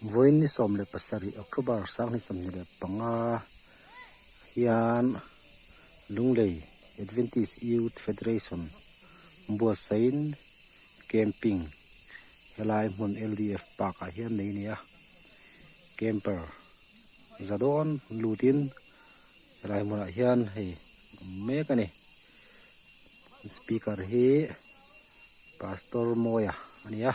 Vawiin ni 17 October 2025 hian Lunglei Adventist Youth Federation buatsaihin camping helai hmun LDF park ah hian nei a ni a, camper za dawn lutin helai hmunah hian hei awm mek a ni. Speaker hi Pastor Mawia a ni a.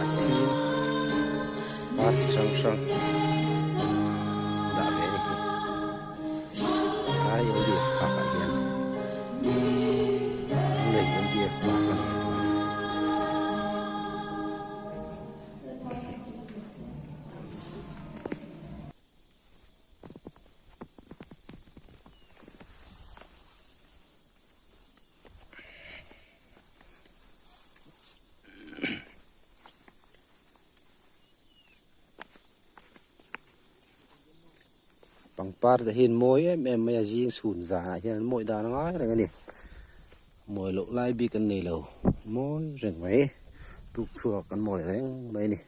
A sir par chi hrang hrang dah ve a ni hi tlai LDF park ah hian Lunglei LDF park a ni a. Pangpar te hi an mawi em em mai a zing chhun zanah hian an mawi dan ngai reng a ni mawi loh lai bik an nei lo mawi reng mai tuk chhuak an mawi reng mai a ni.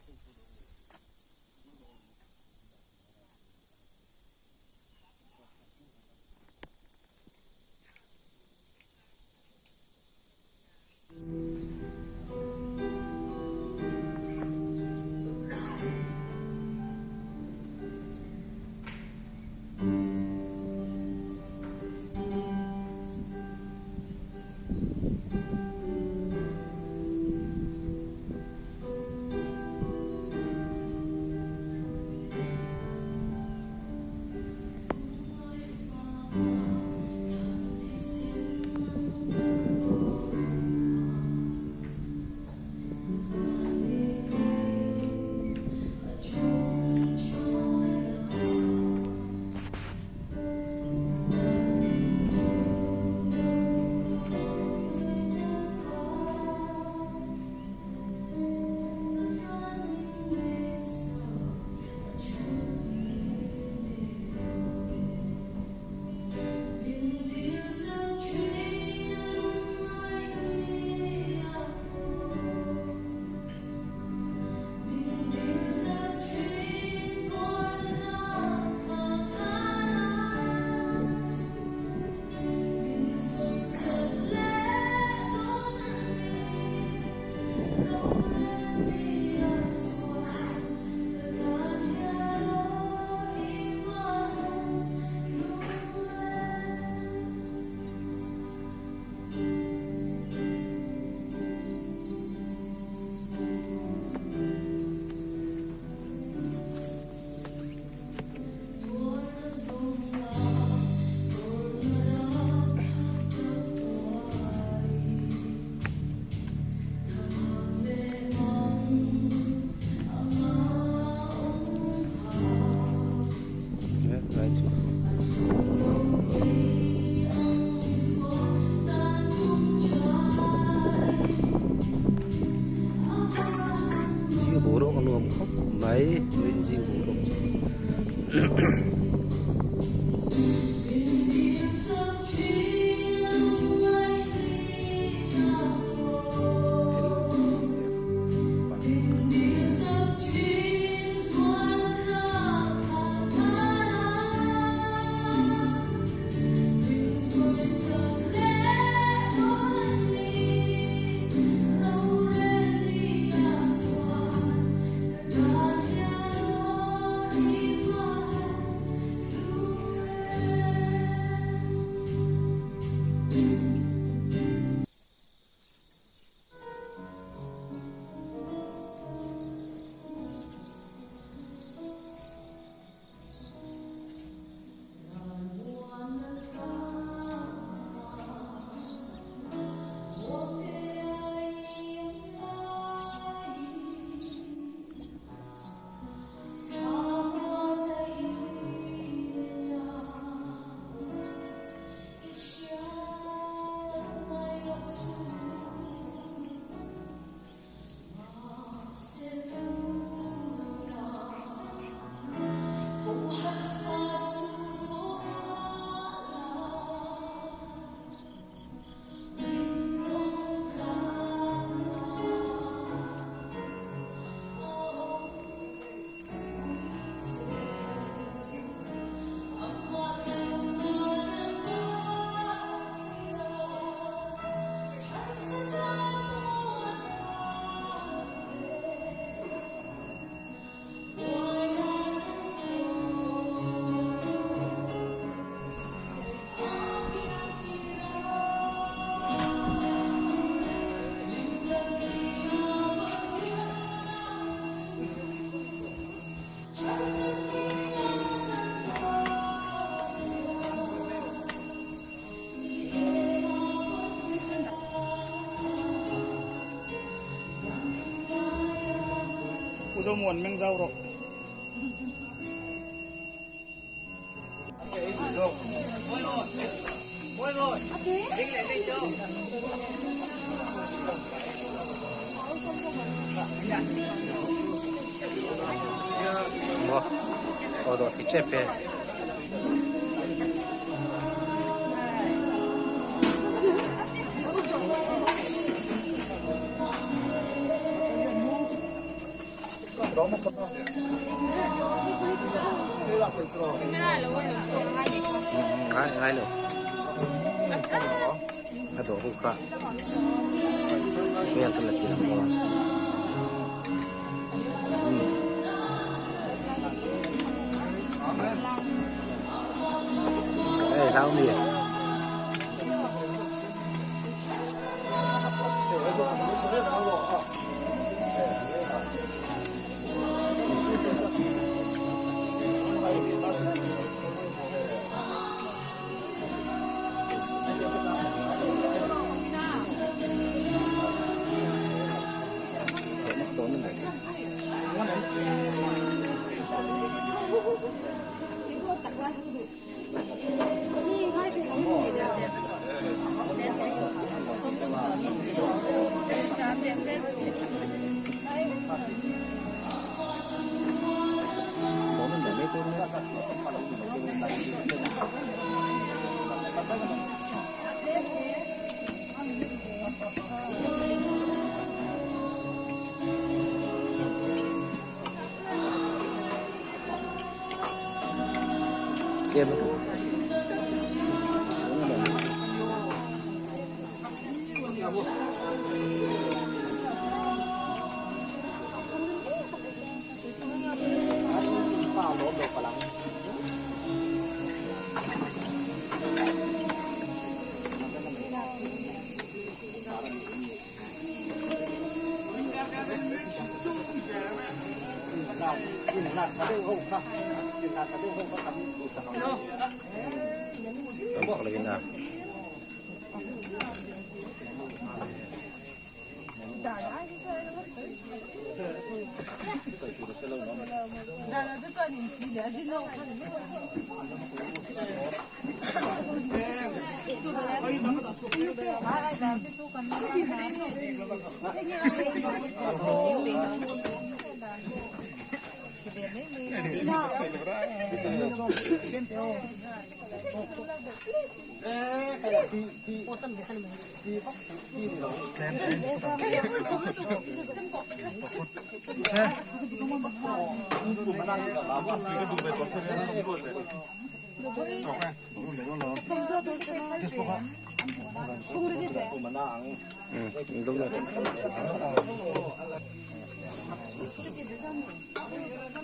Zing boruak a nuam khawp mai vawiin zing boruak chu. Pu Zomuan meng zau rawh. Maw aw dawh thei tep e. Ngai ngai lo. A dawh ho kha hmel ka la ti lang lo a. Hei hlau mi. Tlem a duh.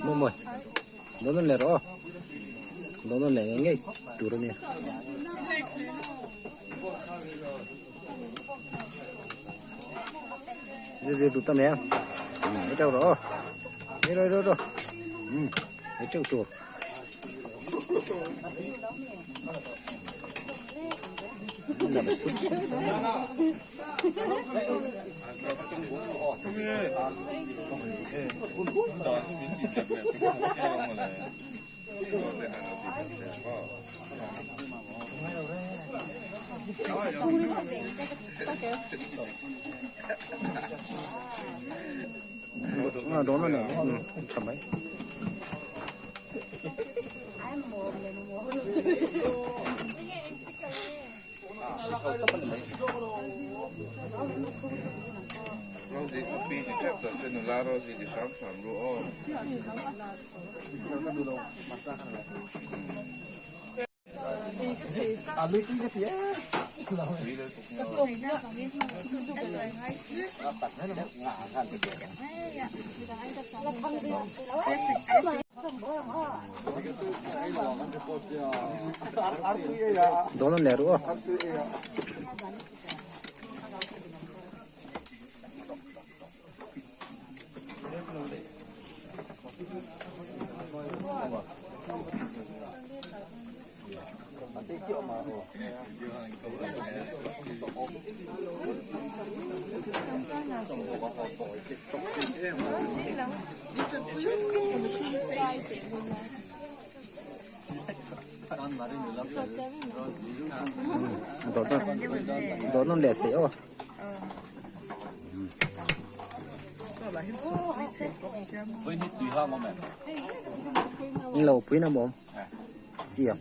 Mawi mawi dawn nawn leh rawh aw dawn nawn leh ngei ngei tur a nia. Zir duh ta mai a ei teuh rawh aw ei rawh ei rawh ei teuh tur. Dawn a ni tha mai. Dawn an leh ruh a. Dawt nawn leh theih aw. Lo pui na mawm. Chiang.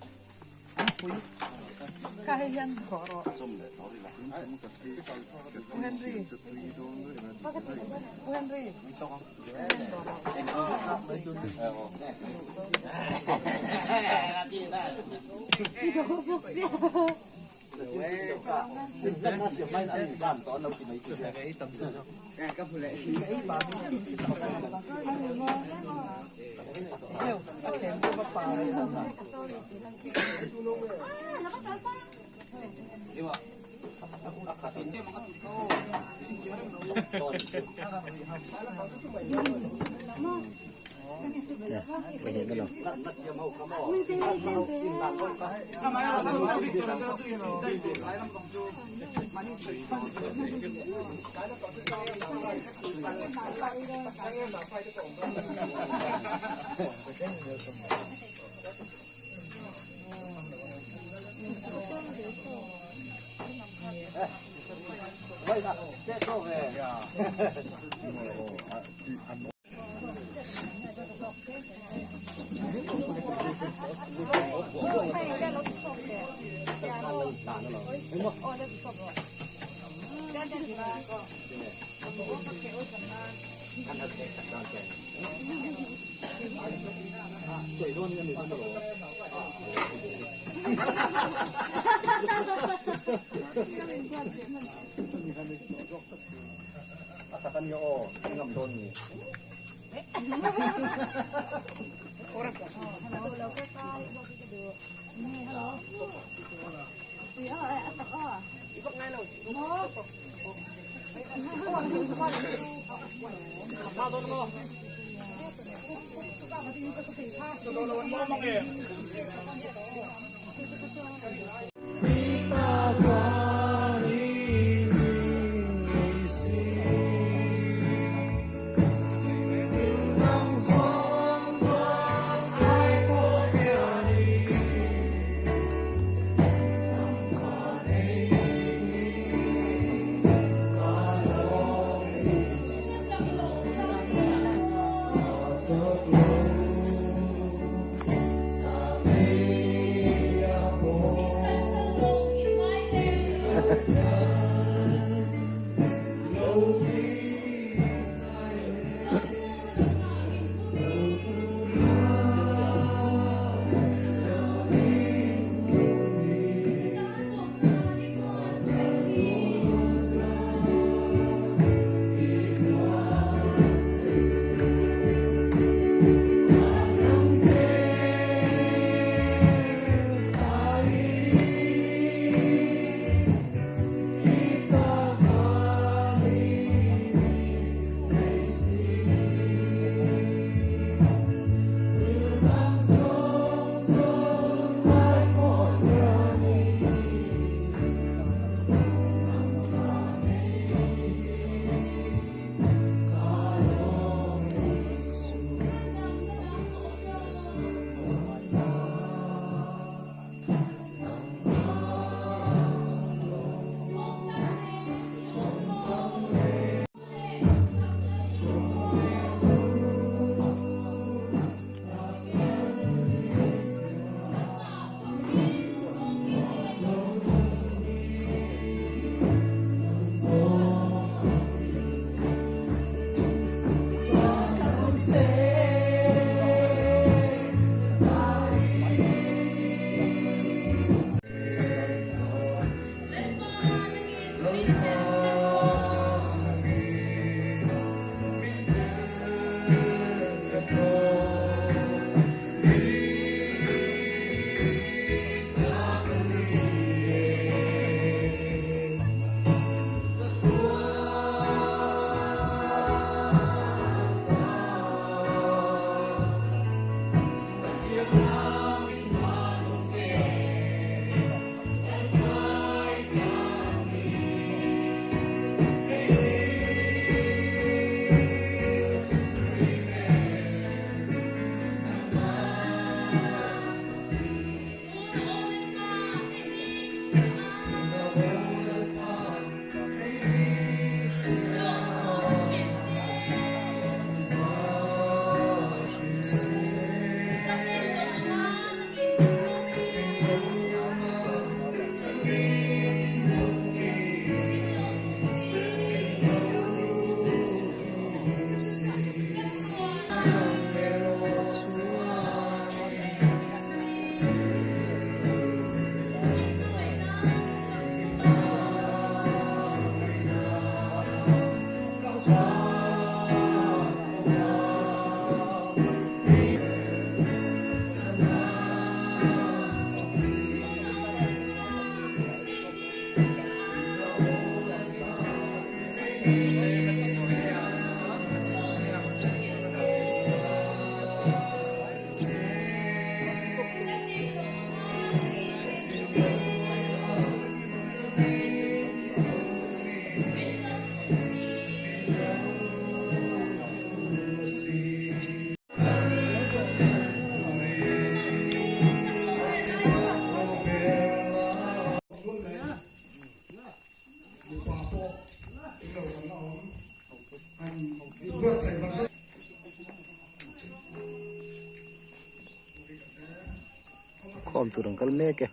Khawm tur an kal mek e.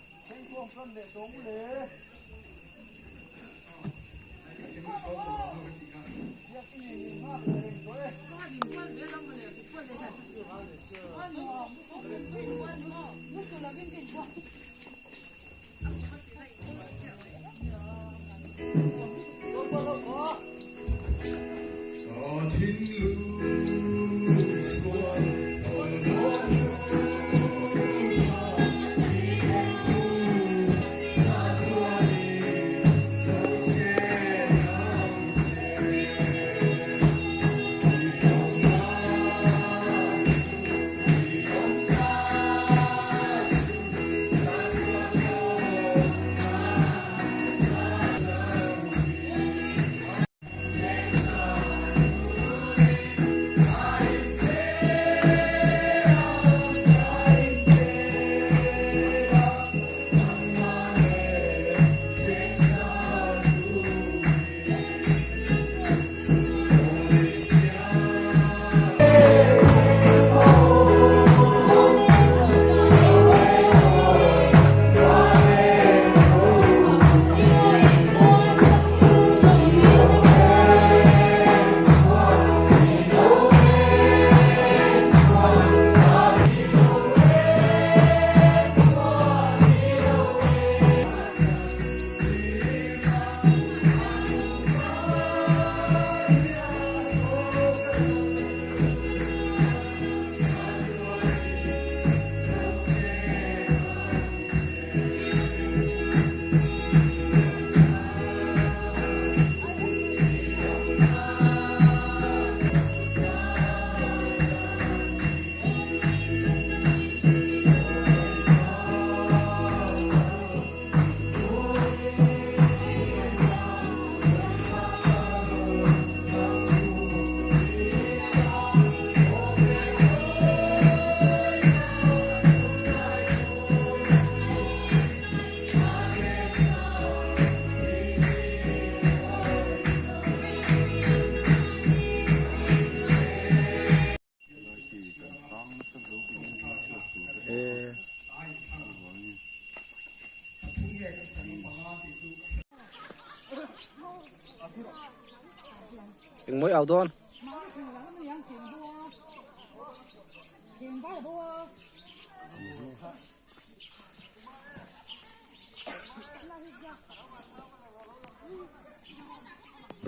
Eng mawi au dawn.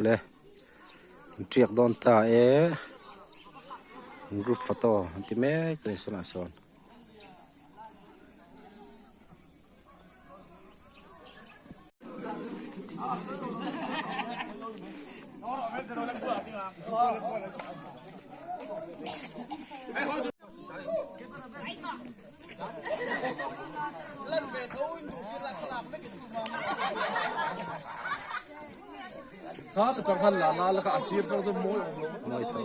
Le intriak dawn ta e group photo an ti mek a ni sawnah sawn. Mawi tho.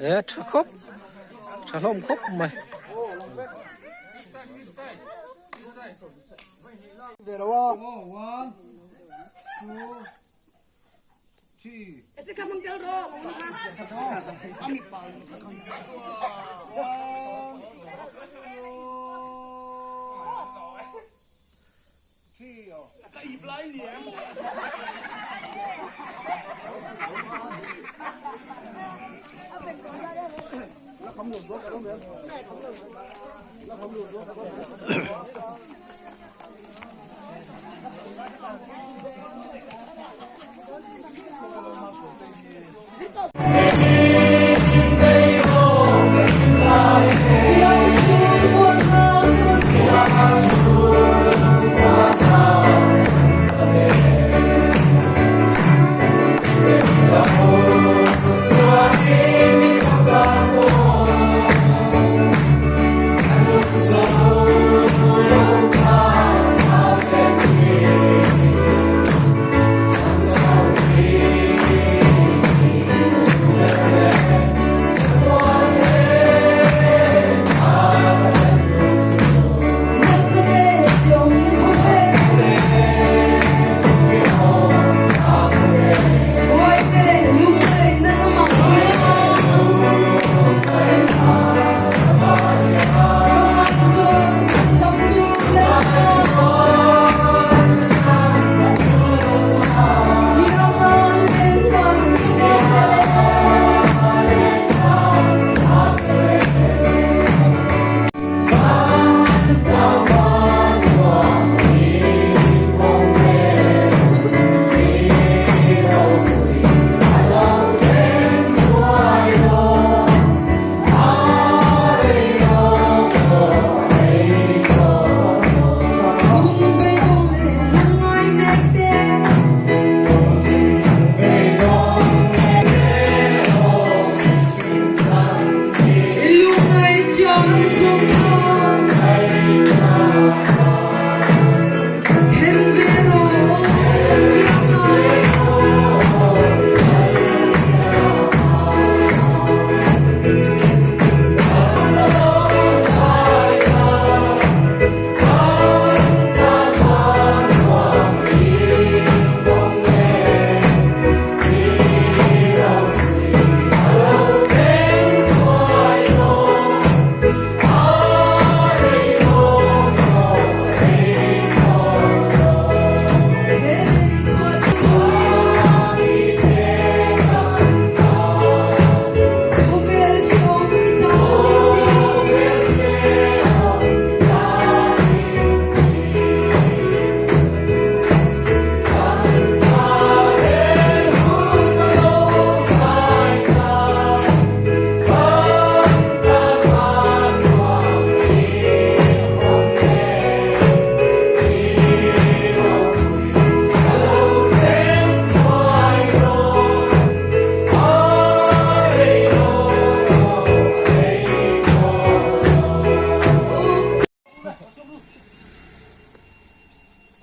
E tha khawp tha hlawm khawp mai.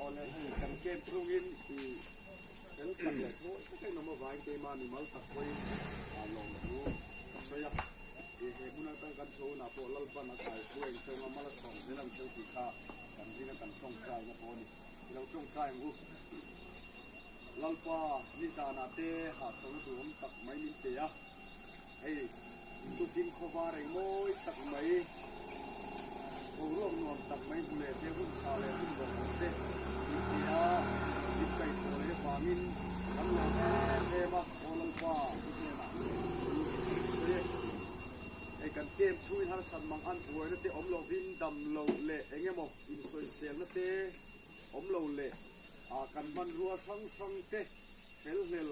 Awle hei kan camp chhungin i fel tak leh thawi tak a inawm avangin keimah mimal tak pawhin lawmthu ka sawi a. I he hmun atang kan chhuah hunah pawh Lalpan a kai thu eng cheu nga mal a sawm zel ang cheu tih kha kan ring a kan tawngtai na pawh a ni. I lo tawngtai ang u. Lalpa nizanah te hahchawlhna duhawm tak mai min pe a. Hei tukin khawva reng mawi tak mai, boruak nuam tak mai hmu leh te, hun chhah leh hun bawlhhlawh te min ti a, min kaihthawh leh vangin kan lawm em em a, Aw Lalpa i hnenah kan sawi e. Hei kan camp chhungin harsat mang an buaina te awm lovin dam loh leh eng emaw insawiselna te awm lo leh kan hmanrua hrang hrang te fel hlel.